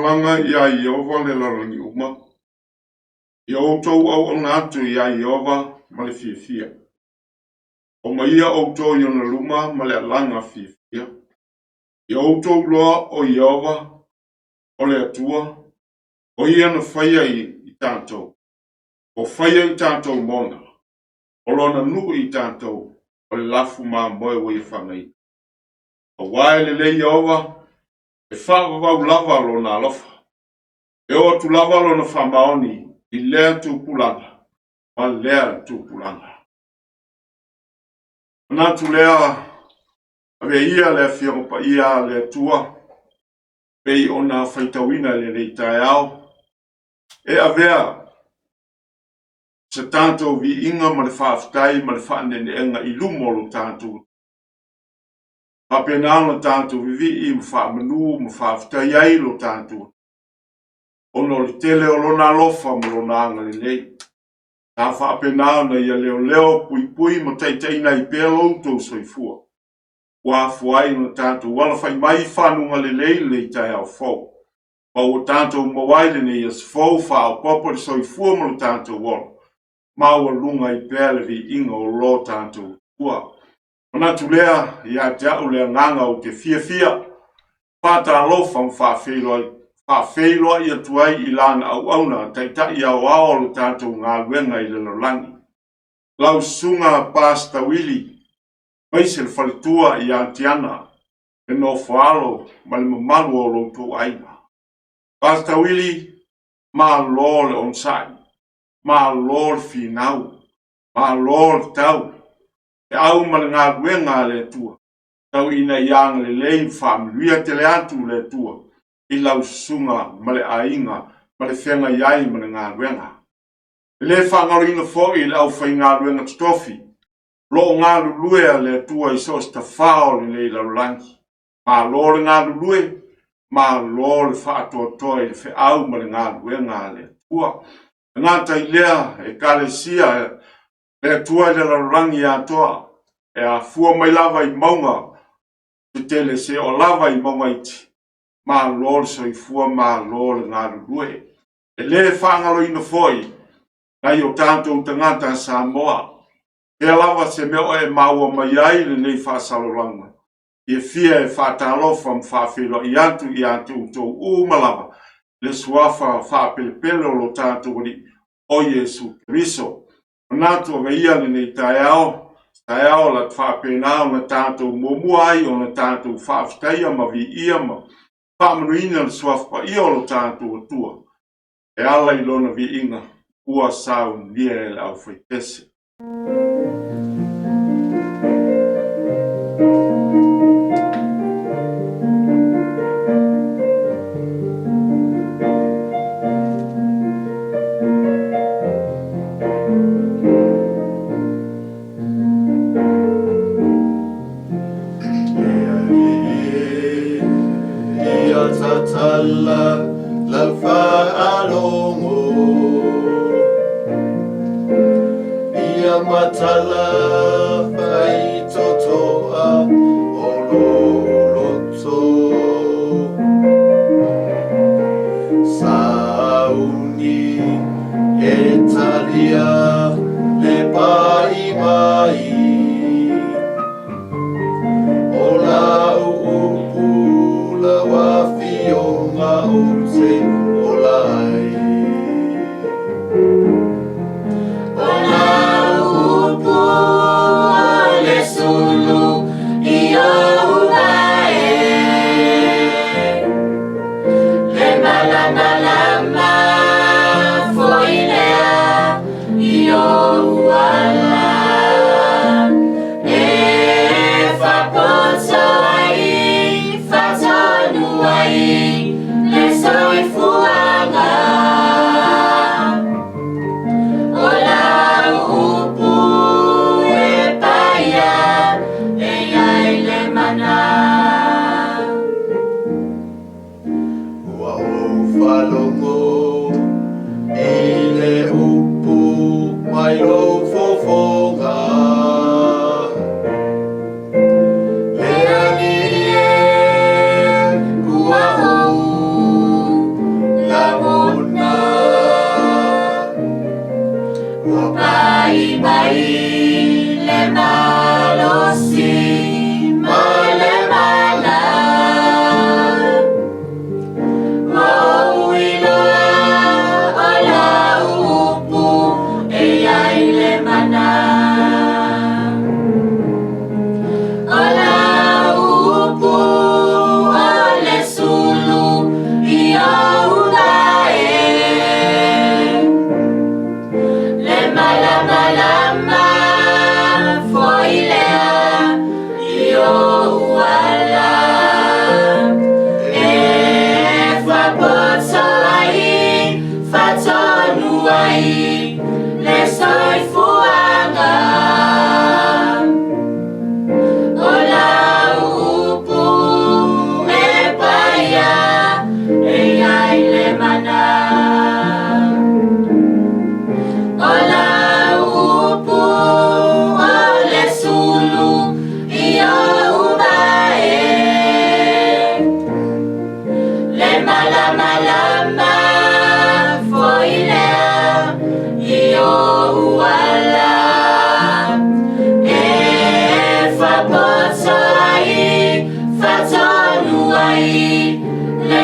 Faanoanoaga iā Ieova le lalolagi uma, ia outou auauna atu iā Ieova ma le fiafia. Omaia outou i ona luma ma le alaga fiafia. Ia outou iloa o Ieova, o le Atua, o Ia na faia i tatou, ua faia i tatou mona, o Lona nuu i tatou, o le lafu mamoe ua Ia fagaina. Aua e lelei Ieova, e faavavau lava Lona alofa. E oo atu lava Lona faamaoni i lea tupulaga ma lea tupulaga. Manatu lea, avea ia le Afioga Paia a le Atua, pei ona faitauina i lenei taeao, e avea se tatou viiga ma le faafetai ma le faaneeneega i luma o lo tatou faapena ona tatou vivii ma faamanu ma faafetai ai lo tatou ona o le tele o lona alofa ma lona agalelei. Sa faapena ona ia leoleo, puipui ma taitaiina ai pea lo outou soifua. Ua afua ai ona tatou alafai mai i fanuga lelei lenei taeao fou. Ma ua tatou maua ai lenei aso fou faaopoopo i le soifua ma lo tatou ola, maualuga ai pea le viiga o lo tatou Atua. Manatu lea ia te au le agaga ou te fiafia, faatalofa ma faafeiloai atu ai i lana auauna taitai aoao o le tatou galuega i le lalolagi. Lau susuga Pastor Willie, aemaise le faletua ia Tiana, le nofoalo ma le mamalu o lo outou aiga. Pastor Willie, malo le onosai, malo le finau, malo le tau, le au ma le galuega a le Atua, tau ina ia agalelei ma faamanuia tele atu le Atua i lau susuga ma le aiga ma le feagai ai ma le galuega. E le faagaloina foi le aufaigaluega totofi, o lo o galulue a le Atua i so o se tafao o lenei lalolagi. Malo le galulue, malo le faatoatoa i le feau ma le galuega a le Atua. E gata i lea, Ekalesia le Atua i le lalolagi atoa, e afua mai lava i mauga tetele seia oo lava i mauga iti, malo le soifua, malo le galulue. E le faagaloina foi nai o tatou tagata Samoa, fea lava se mea o e maua mai ai lenei faasalalauga, fiafia e faatalofa ma faafeiloai atu ia te outou uma lava le suafa faapelepele o lo tatou Alii o Iesu Keriso. Manatu avea ia lenei taeao, taeao la faapena ona tatou muamua ai ona tatou faafetaia ma viia ma faamanuina le suafa paia o lo tatou Atua e ala i lona viiga ua saunia e le aufaipese.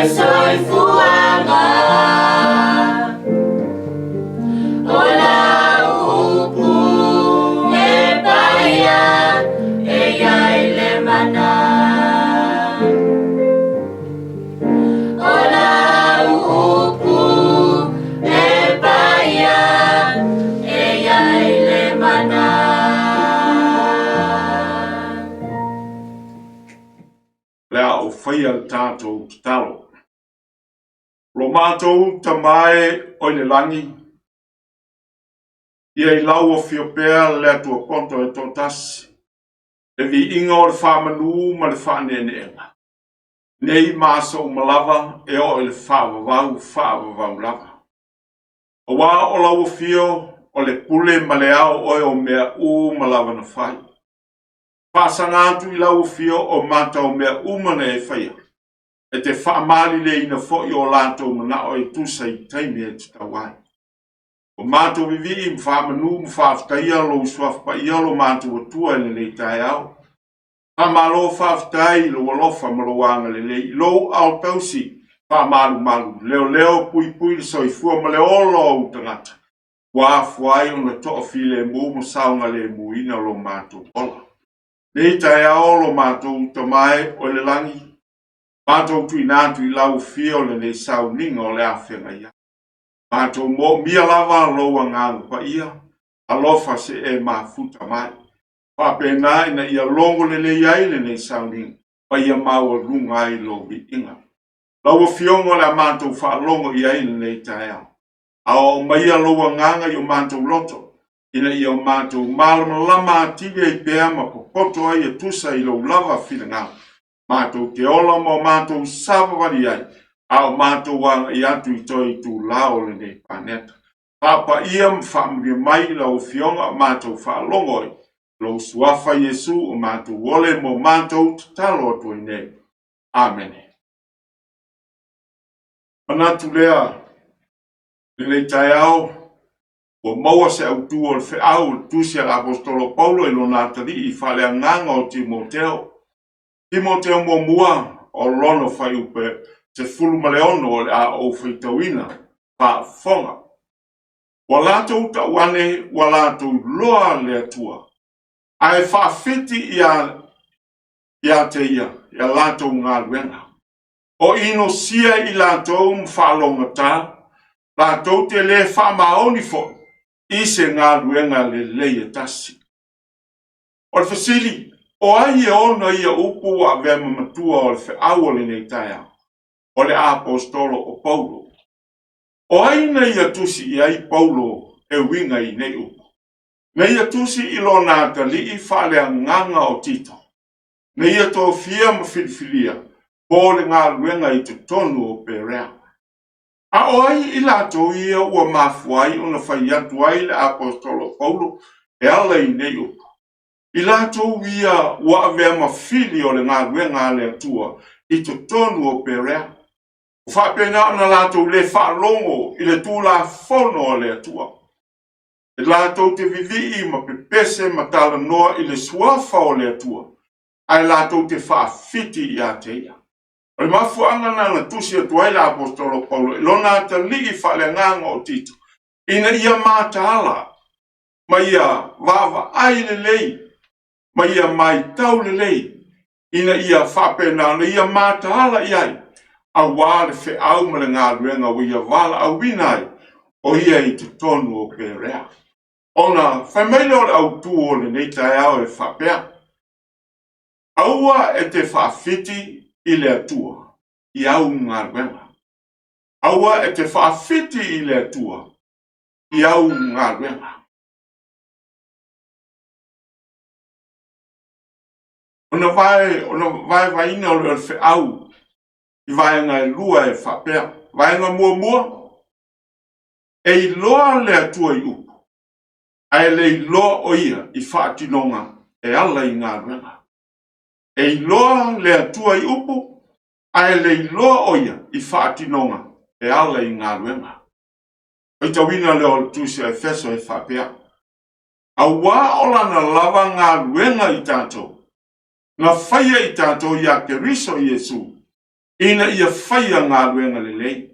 soifuaga. O lau upu e paia e i ai le mana. O lau upu e paia e i ai le mana. Le a ou faia le tatou tatalo. Lo matou Tama e o i le lagi, ia i lau afio pea le Atua poto e toatasi, le viiga o le faamanu ma le faaneeneega, nei ma aso uma lava e oo i le faavavau faavavau lava. Aua o lau afio o le pule ma le ao oe o mea uma lava na fai. Faasaga atu i lau afio o mata o mea uma na e faia, e te faamalileina foi o latou manao e tusa i taimi e tatau ai. O matou vivii ma faamanu ma faafetaia lou suafa paia o lo matou Atua i lenei taeao. Faamalo faafetai i lou alofa ma lou agalelei i lou ao tausi faamalumalu, leoleo puipui le soifua ma le ola o ou tagata, ua afua ai ona toafilemu ma saogalemuina lo matou ola. Nei taeao lo matou Tama e o i le lagi, matou tuuina atu i lau afio lenei sauniga o le a feagai ai. Matou moomia lava lou agaga paia, alofa se e mafuta mai. Faapena ina ia logo lelei ai lenei sauniga, ma ia maualuga ai lou viiga. Lau Afioga o le a matou faalogo i ai lenei taeao. Aoao maia lou agaga i o matou loto, ina ia o matou malamalama atili ai pea ma popoto ai e tusa i lou lava finagalo. Matou te ola ma o matou savavali ai, a o matou agai atu i toe itula o lenei paneta. Faapaia ma faamanuia mai i lau Afioga o matou faalogo ai, lou suafa Iesu o matou ole ma o matou tatalo atu ai nei. Amene. Manatu lea lenei taeao, ua maua se autu o le feau o le tusi a le Aposetolo Paulo i lona atalii faaleagaga o Timoteo. Timoteo muamua o lona fuaiupu 16 o le a ou faitauina faafofoga. Ua latou tau ane, ua latou iloa le Atua, ae faafiti ia te ia ia latou galuega. O inosia i latou ma faalogogata, latou te le faamaoni foi i se galuega lelei e tasi. O le fesili, o ai e ona ia upu ua avea ma matua o le feau o lenei taeao? O le Aposetolo o Paulo. O ai na ia tusi i ai Paulo e uiga i nei upu? Na ia tusi i lona atalii faaleagaga o Tito, na ia tofia ma filifilia mo le galuega i totonu o Perea. A o ai i latou ia ua mafua ai ona fai atu ai le Aposetolo Paulo e ala i nei upu? I latou ia ua avea ma fili o le galuega a le Atua i totonu o Perea. Ua faapena ona latou le faalogo i le Tulafono a le Atua. E latou te vivii ma pepese ma talanoa i le suafa o le Atua, ae latou te faafiti ia te ia. O le mafuaaga lena na tusi atu ai le Aposetolo Paulo i lona atalii faaleagaga o Tito, ina ia mataala, ma ia vaavaai lelei, ma ia maitau lelei, ina ia faapena ona ia mataala i ai, aua le feau ma le galuega ua ia valaauina ai o ia i totonu o Perea. Ona fai mai lea o le autu o lenei taeao e faapea, Aua e te faafiti i le Atua i au galuega. Aua e te faafiti i le Atua i au galuega. Ona vae, ona vaevaeina o le feau i vaega e lua e faapea. Vaega muamua, e iloa le Atua i upu, ae le iloa o ia i faatinoga e ala i galuega. E iloa le Atua i upu, ae le iloa o ia i faatinoga e ala i galuega. Faitauina lea o le tusi a Efeso e faapea, Aua o lana lava galuega i tatou, na faia i tatou iā Keriso Iesu, Ina ia faia galuega lelei,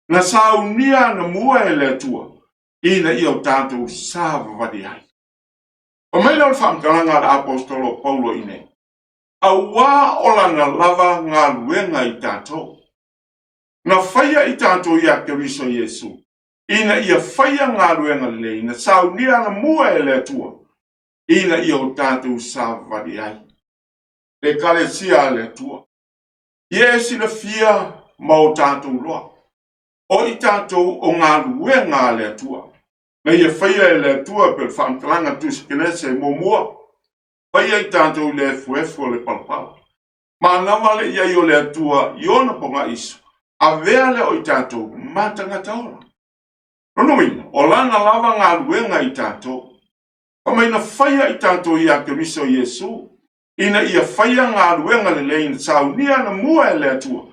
na saunia anamua e le Atua, ina ia o tatou savavali ai. Fai mai lea o le faamatalaga a le aposetolo o Paulo i inei, Auā o lana lava galuega i tatou, na faia i tatou iā Keriso Iesu, ina ia faia galuega lelei na saunia anamua e le Atua, ina ia o tatou savavali ai. Le Ekalesia a le Atua, ia e silafia ma o tatou iloa, o i tatou o galuega a le Atua, na ia faia e le Atua pei o le faamatalaga Tusi Kenese muamua, faia i tatou i le efuefu o le palapala. Manava le i ai o le Atua i ona pogaisu, avea lea o i tatou ma tagata ola. Lona uiga, o lana lava galuega i tatou. Fai mai na faia i tatou iā Keriso Iesu, ina ia faia galuega lelei na saunia anamua e le Atua,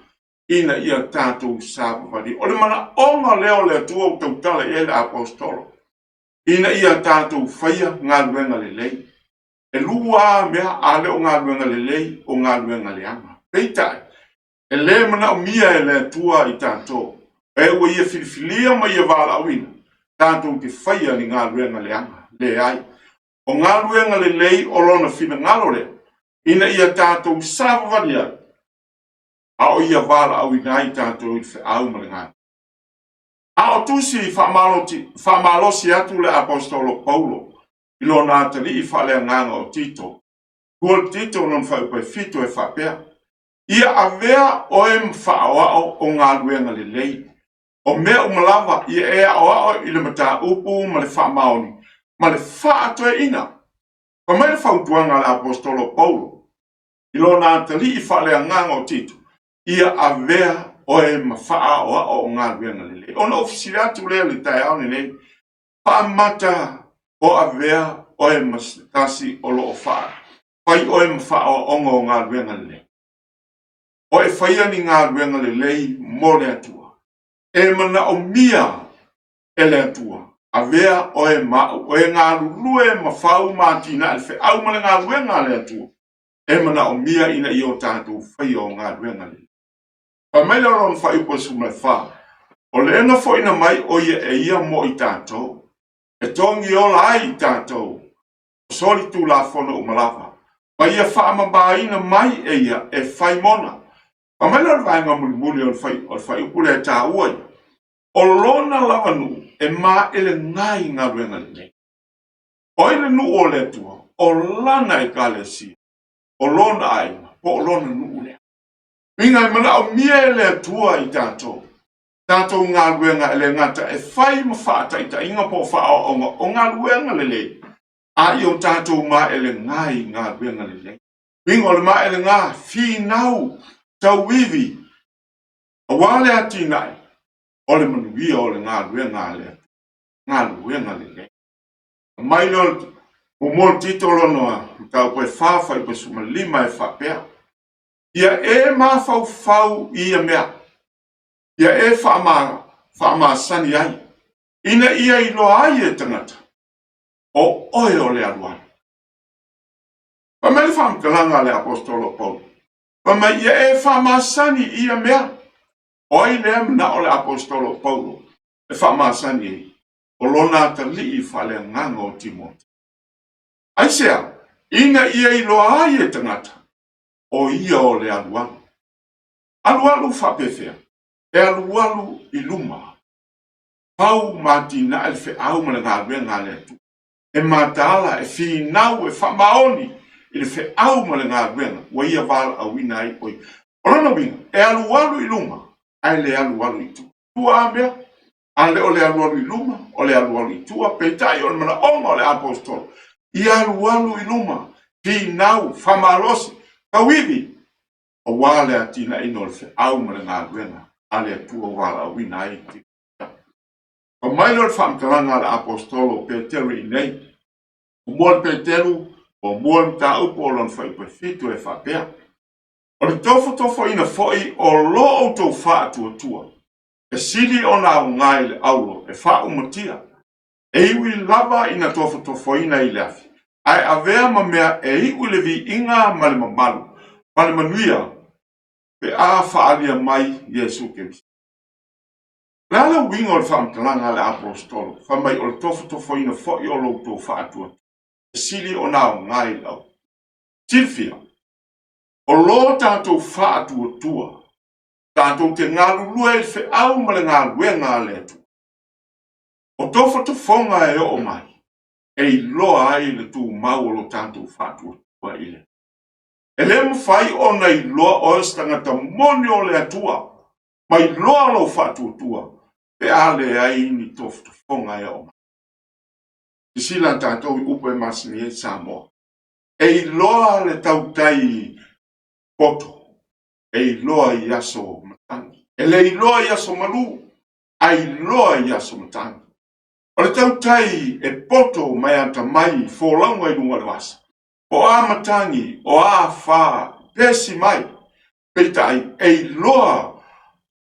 ina ia tatou savavali. O le manaoga lea o le Atua ua tautala i ai le aposetolo, ina ia tatou faia galuega lelei. E lua lava mea, a le o galuega lelei, o galuega leaga. Peitai, e le manaomia e le Atua i tatou, e ua Ia filifilia ma Ia valaauina tatou te faia ni galuega leaga. Leai. O galuega lelei o Lona finagalo lea, ina ia tatou savavali ai, a o Ia valaauina ai tatou i le feau ma le galuega. A o tusi faamalosi atu le aposetolo Paulo i lona atalii faaleagaga o Tito, 2 Tito lona fuaiupu e 7 e faapea, Ia avea oe ma faaoao o galuega lelei, o mea uma lava ia e aoao i le mataupu ma le faamaoni ma le faatoeaina. Fai mai le fautuaga a le aposetolo Paulo i lona atalii faaleagaga o Tito, Ia avea oe ma faaoao o galuega lelei. Ona ou fesili atu lea i le taeao lenei, faamata o avea oe ma se tasi o lo o faa, fai oe ma faaoaoga o galuega lelei? O e faia ni galuega lelei mo le Atua? E manaomia e le Atua, avea oe ma au, o e galulue ma fau ma atinae le feau ma le galuega a le Atua, e manaomia ina ia o tatou faia o galuega lelei. Fai mai lea o lona fuaiupu e 14, O lena foʻina mai o ia e ia mo i tatou, e togi ola ai i tatou, o solitulafono uma lava, ma ia faamamaina mai e ia e fai mona. Fai mai lea o le vaega mulimuli o le fuaiupu lea e taua ia, o lona lava nuu e maelega i galuega lelei. O ai le nuu o le Atua? O lana ekalesia, o lona aiga, po o lona nuu lea. Uiga e manaomia e le Atua i tatou, tatou galuega e le gata e fai ma faataitaiga po o faaoaoga o galuega lelei, a ia o tatou maelega i galuega lelei. Uiga o le maelega, finau, tauivi, aua le atinae o le manuia o le galuega a le Atua, galuega lelei. Mai lea o le muamua o le Tito lona mataupu e 4 fuaiupu 15 e faapea, Ia e mafaufau i ia mea, ia e faamasani ai, ina ia iloa ai e tagata, o oe o le alualu. Fai mai le faamatalaga a le aposetolo o Paulo, fai mai, ia e faamasani i ia mea. O ai lea manao o le aposetolo o Paulo e faamasani ai? O lona atalii faaleagaga o Timote. Aisea? Ina ia iloa ai e tagata, o ia o le alualu. Alualu faapefea? E alualu i luma. Pau ma atinae le feau ma le galuega a le Atua. E mataala, e finau, e faamaoni i le feau ma le galuega ua ia valaauina ai o ia. O lona uiga, e alualu i luma, ae le alualu i tua. Tua a mea, a le o le alualu i luma, o le alualu i tua, peitai o le manaoga o le aposetolo, ia alualu i luma, finau, faamalosi, tauivi, aua le atinaeina o le feau ma le galuega a le Atua ua valaauina ai te Fai mai lea o le faamatalaga a le aposetolo o Peteru i inei. Muamua le Peteru, muamua le mataupu o lona fuaiupu e 7 e faapea, O le tofotofoina foi o lo outou faatuatua, e sili ona aoga i le auro e faaumatia, e iu lava ina tofotofoina i le afi, ae avea ma mea e iu i le viiga ma le mamalu ma le manuia. Pe a faaalia mai Iesu Keriso. O le a le uiga o le faamatalaga a le Aposetolo, fai mai o le tofotofoina foi o lo outou faatuatua, e sili ona aoga i le au. Silafia, o lo tatou faatuatua, tatou te galulue i le feau ma le galuega a le Atua. O tofotofoga e oo mai, e iloa ai le tumau o lo tatou faatuatua i le E le mafai ona iloa oe o se tagata moni o le Atua, ma iloa lou faatuatua pe a leai ni tofotofoga e oo mai. Sisila tatou i upu e masani ai Samoa. E iloa le tautai poto, e iloa i aso matagi. E le iloa i aso malu, ae iloa i aso matagi. O le tautai e poto ma e atamai i folauga i luga o le vasa, o a matagi, o a afa, pesi mai, peitai, e iloa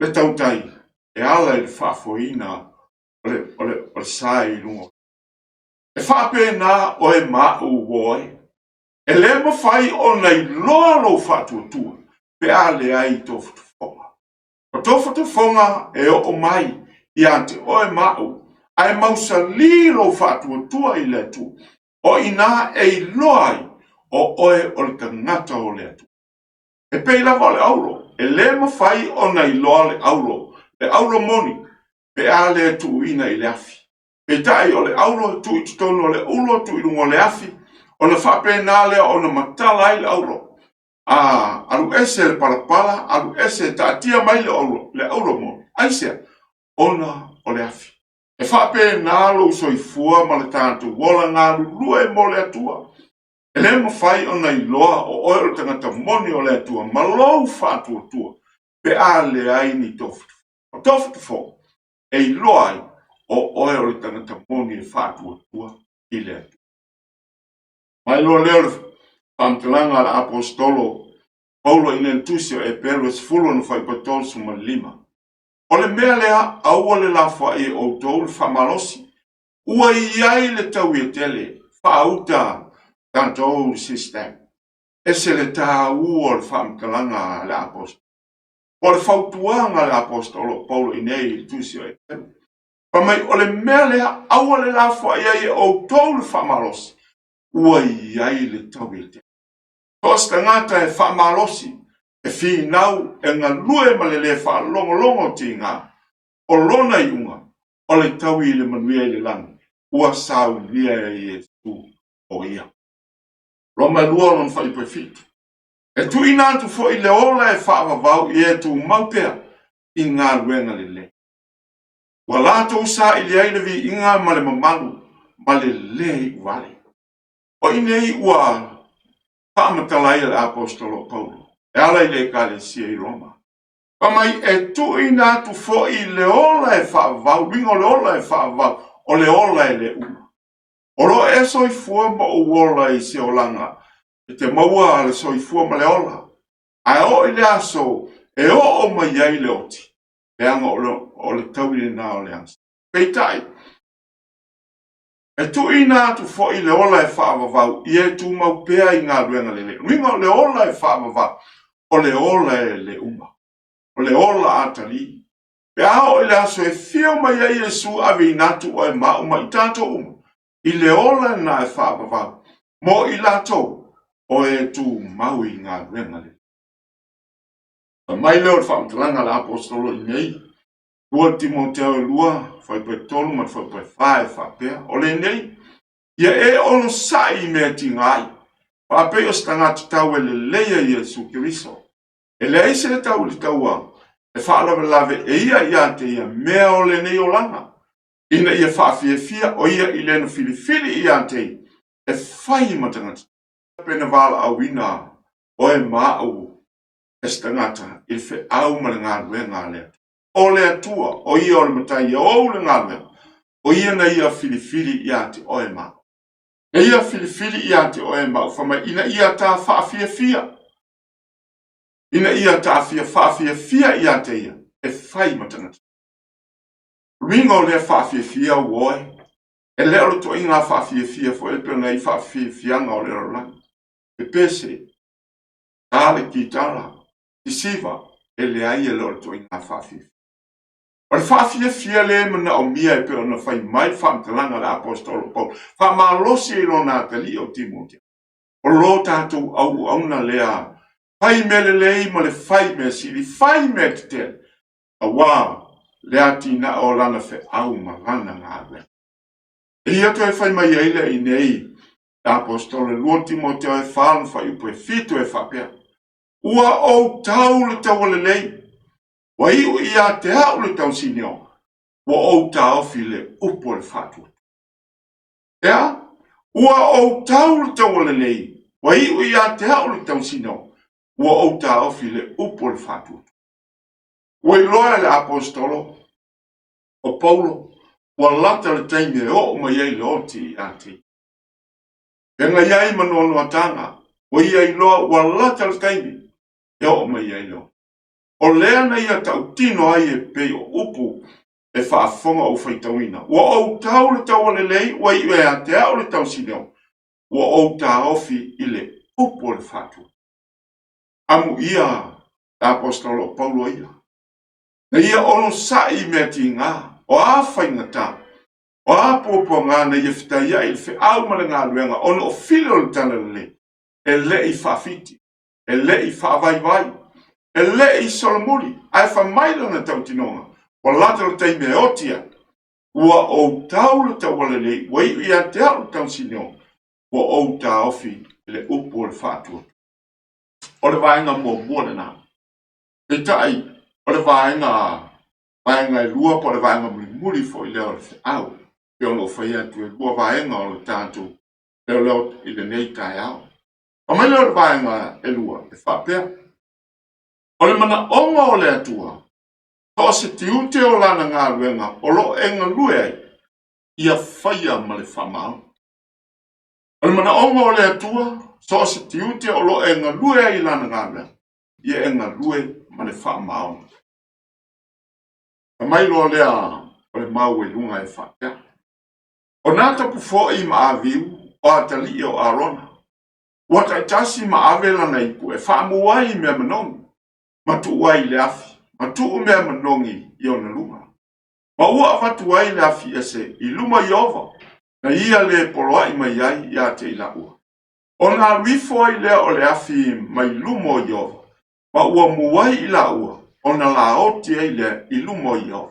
le tautai e ala i le faafoeina o le sa i luga. E faapena oe ma au oe. E le mafai ona iloa lou faatuatua pe a leai tofotofoga. O tofotofoga e oo mai ia te oe ma au, ae mausali lou faatuatua i le Atua. O i ina e iloa ai o oe o le tagata o le Atua. E pei lava o le auro, e le mafai ona iloa le auro, le auro moni, pe a le tuuina i le afi. Peitai o le auro e tuu i totonu o le ulo, tuu i luga o le afi, ona faapena lea ona matala ai le auro. A alu ese le palapala, alu ese, taatia mai le auro, le auro moni. Aisea? Ona o le afi. E faapena lou soifua ma le tatou ola galulue mo le Atua. E le mafai ona iloa o oe o le tagata moni o le Atua ma lou faatuatua pe a leai ni tofutofuga. O tofutofuga e iloa ai o oe o le tagata moni e faatuatua i le Atua. Mai loa lea o le faamatalaga a le Aposetolo Paulo i lana tusi o Eperu e 10 ona fuaiupu e 35. O le mea lea, aua le lafoai e outou le faamalosi. Ua i ai le taui e tele, faauta tatou le system. Ese le taua o le faamatalaga a le Aposetolo. O le fautuaga a le Aposetolo Paulo i inei i le tusi o Eperu. Fai mai, o le mea lea, aua le lafoai ai e outou le faamalosi, ua i ai le taui e tele. So o se tagata e faamalosi, e finau, e galue ma le le faalogologo tiga, o lona iuga, o le taui i le manuia i le lagi, ua saunia e Iesu o ia. Roma e 2 lona fuaiupu e 7. E tuuina atu foi le ola e faavavau i e tumau pea i galuega lelei. Ua latou saili ai le viiga ma le mamalu ma le le iuvale. O i nei ua faamatala ai e le Aposetolo Paulo e ala i le Ekalesia i Roma. Fai mai, e tuuina atu foi le ola e faavavau, uiga o le ola e faavavau, o le ola e le uma. O lo o e soifua ma ou ola i se olaga e te maua le soifua ma le ola, ae oo i le aso e oo mai ai le oti, leaga o le taui lena o le aso. Peitai, e tuuina atu foi le ola e faavavau ia e tumau pea i galuega lelei. O uiga o le ola e faavavau, o le ola e le uma, o le ola atalii. Pe a oo i le aso e fio mai ai Iesu aveina atu oe ma au ma i tatou uma i le ola lena e faavavau mo i latou o e tumau i galuega lelei. Fai mai lea o le faamatalaga a le Aposetolo i nei, 2 Timoteo e 2, fuaiupu e 3 ma le fuaiupu e 4 e faapea, o lenei, ia e onosai i mea tiga ai, faapei o se tagata tau e leleia Iesu Keriso. E leai se tau i le taua e faalavelave e ia ia te ia mea o lenei olaga, ina ia faafiafia o ia i lena filifili ia te ia e fai ma tagata. Pe na valaauina oe ma au e se tagata i le feau ma le galuega a le Atua. O le Atua, o ia o le Matai e ou le galuega, o ia na ia filifili ia te oe ma au. Na ia filifili ia te oe ma au, fai mai, ina ia ta faafiafia, ina ia ta fia faafiafia ia te ia, e fai ma tagata. Uiga o lea faafiafia oe, e le o le toaiga faafiafia foi e pei ona i faafiafiaga o le lalolagi. Pepese, ta le kitara. Sisiva, e leai e le o le ituaiga faafiafia. O le faafiafia lea e manaomia e pei ona fai mai le faamatalaga a le aposetolo Paulo, faamalosi ai lona atalii o Timotea. O lo tatou auauna lea, fai mea lelei ma le fai mea sili, fai mea tetele, aua le atinae o lana feau ma lana galuega. E ia toe fai mai ai lea i inei, le aposetolo e 2 Timoteo e 4 ona fuaiupu e 7 e faapea, Ua ou tau le taua lelei, ua iu ia te au le tausinioga, ua ou taofi le upu o le faatuatua. Ea? Ua ou tau le taua lelei, ua iu ia te au le tausinioga, ua ou taofi le upu o le faatuatua. Ua iloa e le aposetolo o Paulo, ua lata le taimi e oo mai ai le oti ia te ia. Feagai ai ma noanoataga, ua ia iloa ua lata le taimi e oo mai ai le oti. O lea na ia tautino ai e pei o upu e faafofoga ou faitauina. Ua ou tau le taua lelei, ua iu ia te au le tausinioga, ua ou taofi i le upu o le faatuatua. Amuia le aposetolo o Paulo ia. Na ia onosai i mea tiga, o a faigata, o a puapuaga na ia fetaiai i le feau ma le galuega ona o fili o le Talalelei, e le i faafiti, e le i faavaivai, e le i solomuli, ae fai mai lana tautinoga, ua lata le taimi e oti ai, ua ou tau le taua lelei, ua iu ia te au le tausinioga, ua ou taofi i le upu o le faatuatua. O le vaega muamua lena. Peitai, o le vaega vaega e lua po o le vaega mulimuli foi lea o le feau. Pei ona ou fai atu e lua vaega o le tatou leoleo i lenei taeao. Fai mai lea o le vaega e lua e faapea, o le manaoga o le Atua, so o se tiute o lana galuega o lo o e galue ai, ia faia ma le faamaoni. O le manaoga o le Atua, so o se tiute o lo o e galue ai i lana galuega, ia e galue ma le faamaoni. Fai mai loa lea o le mau i luga e faapea, O Natapu foi ma Aviu, o atalii o Arona, ua taitasi ma ave lana ipu e faamu ai i mea manogi, ma tuu ai i le afi, ma tuu mea manogi i ona luga. Ma ua avatu ai le afi ese i luma o Ieova, na ia lē poloaʻi mai ai ia te i laua. Ona alu ifo ai lea o le afi mai luma o Ieova, ma ua mu ai i laua, ona laoti ai lea i luma o Ieova.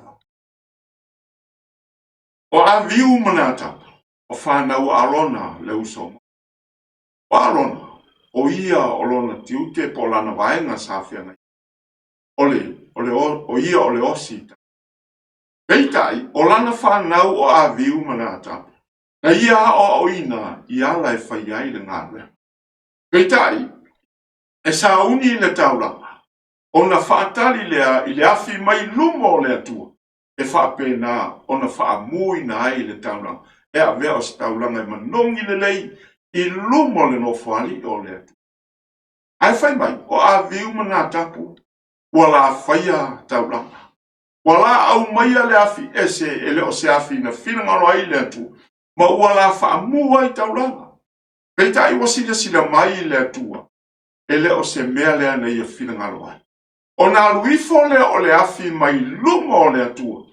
O Aviu ma Natapa, o fanau a Arona le uso o Mose. O Arona, o ia o lona tiute po o lana vaega sa feagai ai, o le, o le, o ia o le osi i Peitai, o lana fanau o Aviu ma Natapa, na ia aoaoina i ala e fai ai le galuega. Peitai, e sauni i le taulaga, ona faatali lea i le afi mai luma o le Atua, e faapena ona faamuina ai le taulaga, e avea o se taulaga e manogi lelei i luma o le Nofoalii o le Atua. Ae fai mai, o Aviu ma Natapu ua la faia taulaga. Ua la aumaia le afi ese e le o se afi na finagalo ai le Atua, ma ua la faamu ai taulaga. Peitai ua silasila mai le Atua, e le o se mea lea na ia finagalo ai. Ona alu ifo lea o le afi mai luma o le Atua,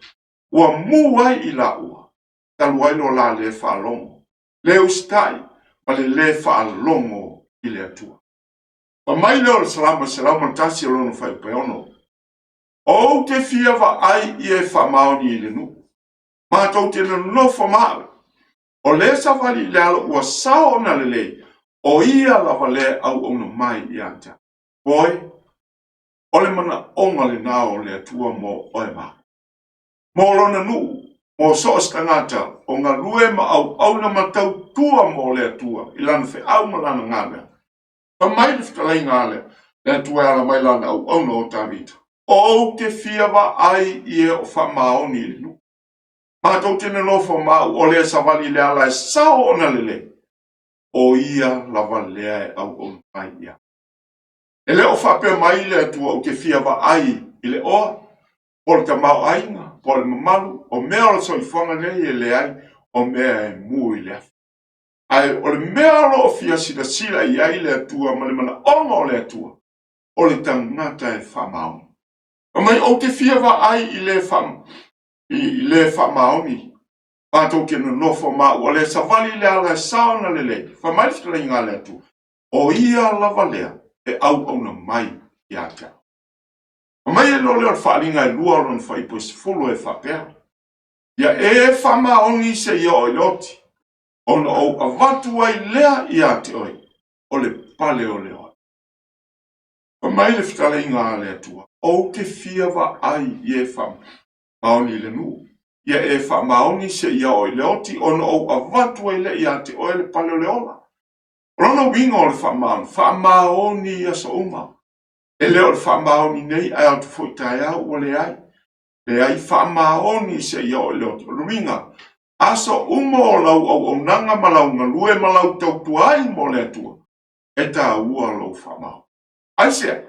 ua mu ai i laua, talu ai lo la lē faalogo, lē usitai ma le lē faalogo i le Atua. Fai mai lea o le Salamo 101 o lona fuaiupu e 6, Ou te fia vaai i e faamaoni i le nuu, matou te nonofo ma au. O le savali i le alo ua sao ona lelei, o ia lava lea e auauna mai ia te au. Oe, o le manaoga lena o le Atua mo oe ma au. Mo lona nuu, mo so o se tagata o galue ma auauna ma tautua mo le Atua i lana feau ma lana galuega. Fai mai le fetalaiga a le Atua e ala mai lana auauna o Tavita, Ou te fia vaai i e o faamaoni i le nuu. Matou te nonofo ma au o le savali i le ala e sao ona lelei, o ia lava lea e auauna mai ia. E le o faapea mai le Atua ou te fia vaai i le oa, po o le tamaoaiga, po o le mamalu, o mea o le soifuaga nei e leai, o mea e mu i le afi. Ae o le mea o lo o fia silasila i ai le Atua ma le manaoga o le Atua, O le tagata e faamaoni. Fai mai, ou te fia vaai i le, fa, i le faamaoni, matou te nonofo ma ua le savali le ala e sao na lelei. Fai mai le fetalaiga a le Atua, o ia lava lea e auauna mai ia te au. Fai mai e lole o le faaaliga e lua o lona fuaiupu e 10 e faapea, Ia e faamaoni seia oo i le oti, ona ou avatu ai lea ia te oe, o le pale o le ola. Fai mai le fetalaiga a le Atua, ou te fia vaai i e faamaoni i le nuu. Ia e faamaoni seia oo i le oti, ona ou avatu ai lea ia te oe le pale o le ola. O lona uiga o le faamaoni, faamaoni i aso uma. E le o le faamaoni nei ae o atu foi taeao ua leai. Leai, faamaoni seia oo i le oti. O le uiga, aso uma o lau auaunaga ma lau galue ma lau tautua ai mo le Atua, e taua lou faamaoni. Aisea?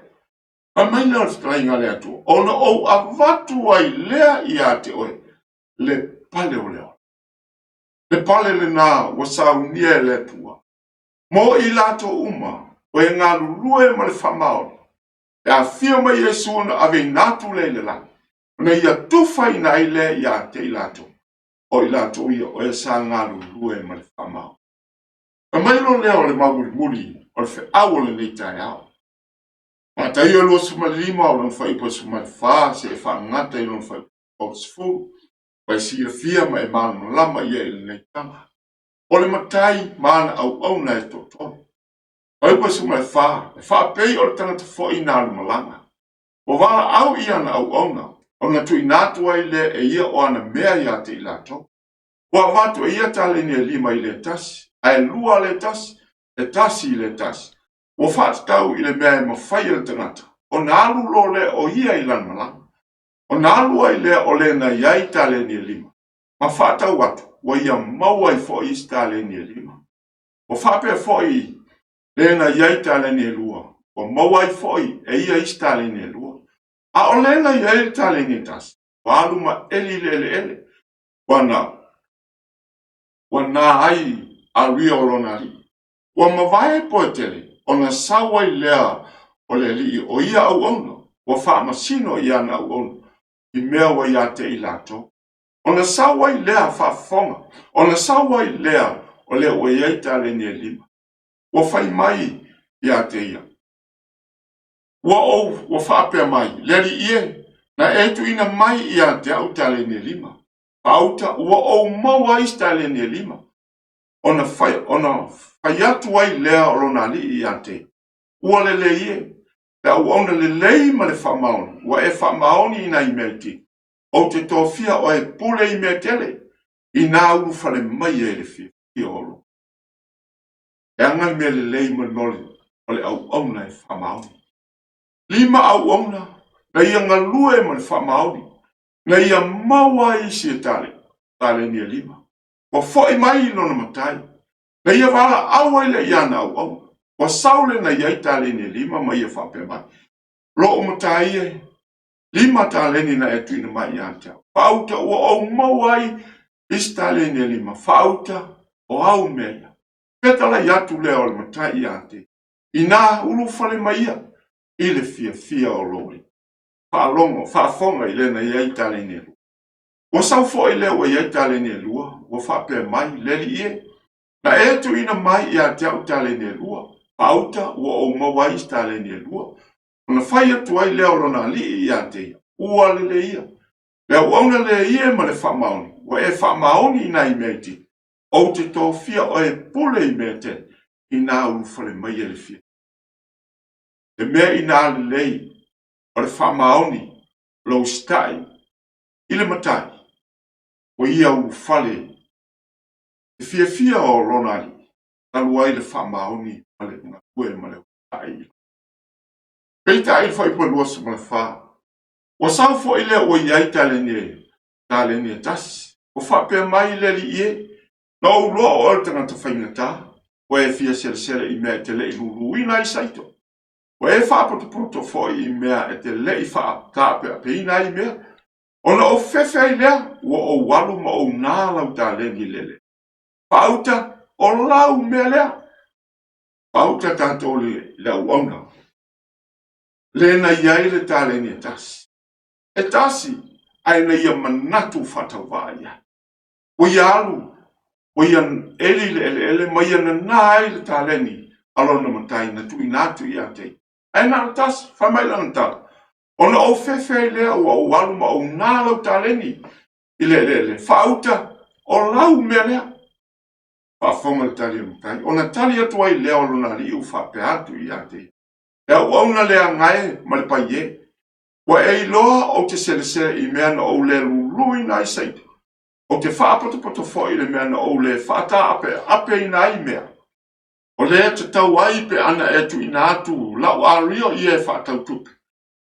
Fai mai lea o le fetalaiga a le Atua, ona ou avatu ai lea ia te oe le pale o le ola. Le pale lena ua saunia e le Atua mo i latou uma o e galulue ma le faamaoni. E afio mai Iesu ona aveina atu lea i le lagi, ona ia tufaina ai lea ia te i latou, o i latou ia o e sa galulue ma le faamaoni. Fai mai loa lea o le mau mulimuli o le feau o lenei taeao. Mataio 25 o lona fuaiupu e 14 seia faagata i lona fuaiupu 30, ua e silafia ma e malamalama i ai i lenei tala. O le matai ma ana auauna e toatolu. Fuaiupu e 14, e faapei o le tagata foi na alu malaga. Ua valaau i ana auauna, ona tuuina atu ai lea e ia o ana mea ia te i latou. Ua avatu e ia taleni e lima i le tasi, ae lua le tasi, e tasi i le tasi. Ua faatatau i le mea e mafai e le tagata, ona alu loa lea o ia i lana malaga. Ona alu ai lea o le na i ai taleni e lima, ma faatau atu, ua ia maua ai foi isi taleni e lima. Ua faapea foi le na i ai taleni e lua, ua maua ai foi e ia isi taleni e lua. A o le na i ai le taleni e tasi, ua alu ma eli i le eleele, ua na, ua na ai aluia o lona alii. Ua mavae po e tele, ona sau ai lea o le alii o ia auauna, ua faamasino i ana auauna, i mea ua ia te i latou. Ona sau ai lea faafofoga, ona sau ai lea o lea ua i ai taleni e lima. Ua fai mai ia te ia, Ua ou, ua faapea mai, le alii e, na e tuuina mai ia te au taleni e lima. Faauta, ua ou maua ai isi taleni e lima. Ona fai, ona fai atu ai lea o lona alii ia te ia, Ua lelei e, le auauna lelei ma le faamaoni, ua e faamaoni i nai mea itiiti. Ou te tofia oe e pule i mea tele, inā ulufale mai ai le fiafia o lou. E aga le mea lelei ma le mea o le auauna e faamaoni. Lima auauna na ia galue ma le faamaoni, na ia maua ai isi e tale, taleni e lima. Ua foi mai i lona matai, na ia valaau ai lea i ana auauna. Ua sau le na i ai taleni e lima ma ia faapea mai, Lou matai e, lima taleni na e tuuina mai ia te au. Faauta ua ou maua ai isi taleni e lima, faauta o au mea ia. Fetalai atu lea o le matai ia te, inā ulufale mai ia i le fiafia o lou alii. Faalogo, faafofoga i le na i ai taleni e lua. Ua sau foi lea ua i ai taleni e lua, ua faapea mai, le alii e, na e tuuina mai ia te au taleni e lua, faauta ua ou maua ai isi taleni e lua. Ona fai atu ai lea o lona alii ia te ia, ua lelei ia. Le auauna lea ia ma le faamaoni, ua e faamaoni i nai mea itiiti, ou te tofia oe e pule i mea tele, inā ulufale mai ai le fiafia. Le mea inā lelei o le faamaoni lou usitai i le matai, ua ia ulufale le fiafia o lona alii, talu ai le faamaoni ma le galue ma le usitai i Peitai i le fuaiupu e 24, ua sau foi lea ua i ai taleni e, taleni e tasi. Ua faapea mai le alii e, na ou iloa o oe o le tagata faigata, ua e fia selesele i mea e te le i luluina ai saito. Ua e faapotopoto foi i mea e te le i faataapeapeina ai mea. Ona ou fefe ai lea, ua ou alu ma ou nā lau taleni i le eleele. Faauta, o lau mea lea. Faauta tatou i le auauna. Le na i ai le taleni e tasi. E tasi, ae na ia manatu faatauvaa i ai. Ua ia alu, ua ia eli i le eleele ma ia nanā ai le taleni a lona matai na tuuina atu ia te ia. Ae na o le tasi, fai mai lana tala, Ona ou fefe ai lea ua ou alu ma ou nā lau taleni i le eleele, faauta, o lau mea lea. Faafofoga le tali a le matai, ona tali atu ai lea o lona alii ua faapea atu ia te ia, Le auauna leaga e ma le pai e, ua e iloa ou te selesele i mea na ou le luluina ai saito, ou te faapotopoto foi i le mea na ou le faataapeapeina ai mea. O lea tatau ai pe ana e tuuina atu lau ario ia e faatau tupe.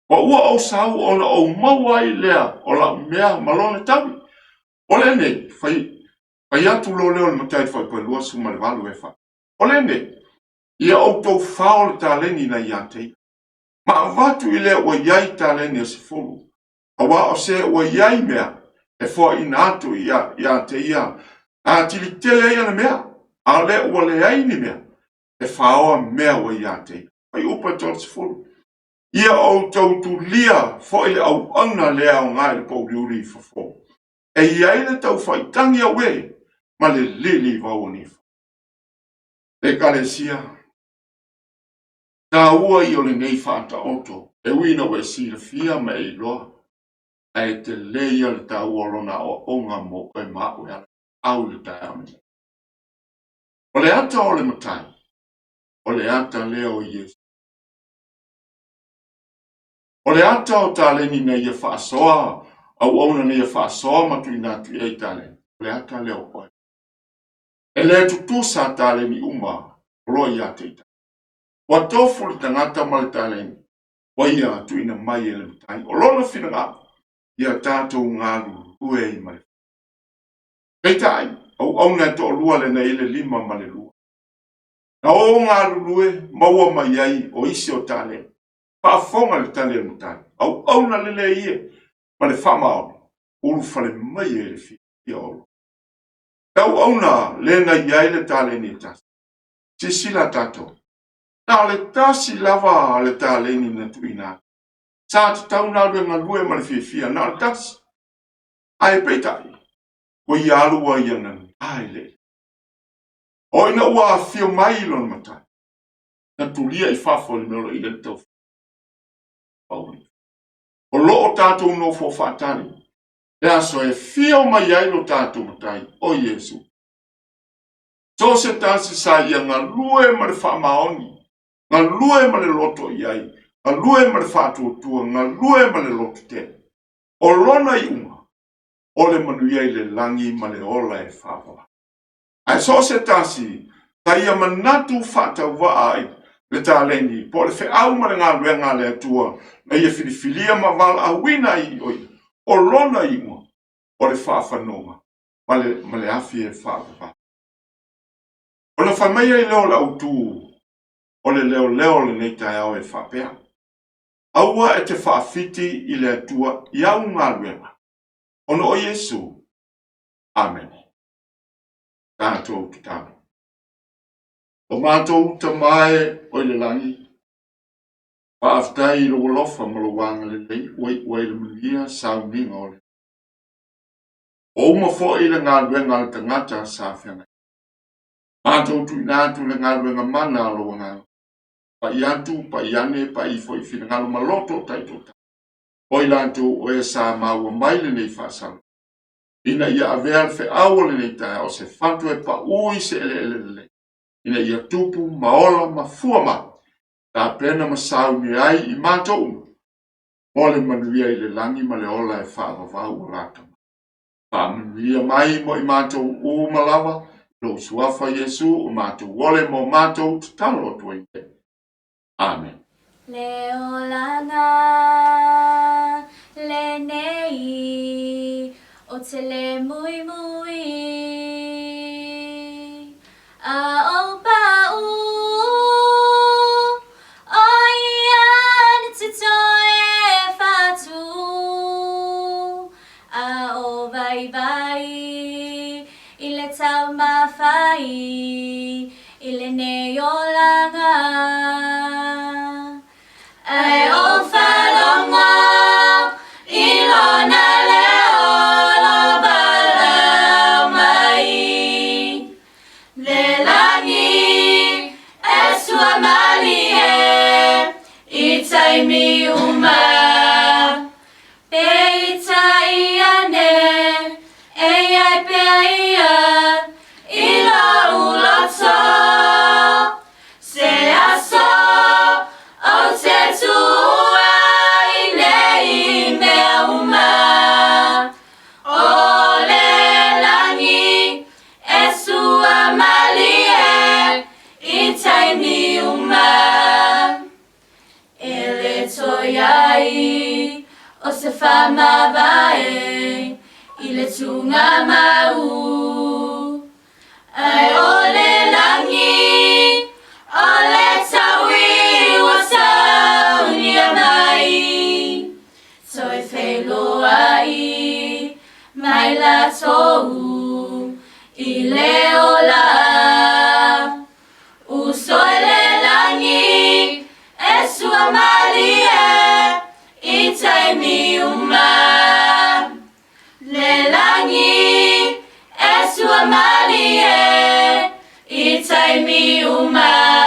Ma ua ou sau ona ou maua ai lea o lau mea ma lona taui. O lenei, fai, fai atu loa lea o le matai fuaipua 28 e fa. O lenei, ia outou fao le taleni na ia te ia. Ma avatu i lea ua i ai taleni e 10, aua o se ua i ai mea e foaina atu ia, ia te ia, atili tele ai ana mea, a o lea ua leai ni mea, e faoa mea ua ia te ia. Fuaiupu e 30. Ia outou tulia foi le auauna le aoga i le pouliuli i fafo, e i ai le taufaitagi auē ma le lili vau o nifa. Le Ekalesia, taua ia o lenei faataoto, e ui ina ua e silafia ma e iloa, ae tele ia le taua o lona aoaoga mo oe ma a'u e ala au i le taeao lenei. O le ata o le matai, o le ata lea o Iesu. O le ata o taleni na ia faasoa, auauna na ia faasoa ma tuuina atu i ai taleni, o le ata lea o oe. E le tutusa taleni uma o loa ia te i. Ua tofu le tagata ma le taleni, ua ia tuuina mai e le matai. O lona finagalo, ia tatou galulue ai ma le. Peitai, auauna e toalua le na i le 5 ma le 2. Na o galulue maua mai ai o isi o taleni. Faafofoga le tali a le matai, auauna lelei e ma le faamaoni, ulufale mai ai le fiafia o lo. Le auauna le na i ai le taleni e tasi. Silasila tatou. Na o le tasi lava le taleni na tuuina atu. Sa tatau ona alu e galue ma le fiafia, na o le tasi. Ae peitai, ua ia alu ua ia nanā i le O ina ua afio mai i lona matai, na tulia i fafo i le mea o lo o i ai le taufauli. O lo o tatou nofo faatali le aso e fio mai ai lo tatou matai, o Iesu. So o se tasi sa ia galue ma le faamaoni, galue ma le loto i ai, galue ma le faatuatua, galue ma le loto tele. O lona iuga, o le manuia i le lagi ma le ola e faavavau. Ae so o se tasi, sa ia manatu faatauvaa i le taleni po o le feau ma le galuega a le Atua na ia filifilia ma valaauina ai o ia, o lona iuga, o le faafanoga ma le, ma le afi e faavavau. Ona fai mai ai lea o le autu o le leoleo o lenei taeao e faapea, Aua e te faafiti i le Atua i au galuega, ona o Iesu. Amene. Tatou tatalo. O matou Tama e o i le lagi, faafetai i lou alofa ma lou agalelei ua iu ai le manuia sauniga o le Ua uma foi le galuega a le tagata sa feagai. Matou tuuina atu le galuega mana a lou Agaga. Pai atu, pai ane, pai ifo i finagalo ma loto o taitoatasi. O i latou o e sa maua mai lenei faasalaga. Ina ia avea le feau o lenei taeao o se fatu e paū i se eleele lelei, ina ia tupu ma ola ma fua mai, tapena ma sauni ai i matou uma, mo le manuia i le lagi ma le ola e faavavau o lata mai. Faamanuia mai mo i matou uma lava, lou suafa Iesu o matou ole mo matou tatalo atu ai nei. Amen. Le olaga lenei o te le muimui A o pau o ia ni te toe whatu A o vaivai i le taumafai i lenei olaga. Ae o. taimi uma. Peitai ane, e i ai pea ia i lou loto. Se aso ou te tuua i nei mea uma. O le lagi e sua malie i taimi uma. E le toe i ai o se faamavae i le tugamau. Ae o le lagi o le taui ua saunia mai. Toe feiloai mai latou i le ola. Uso i le lagi e sua malie i taimi uma. Le lagi e sua malie i taimi uma.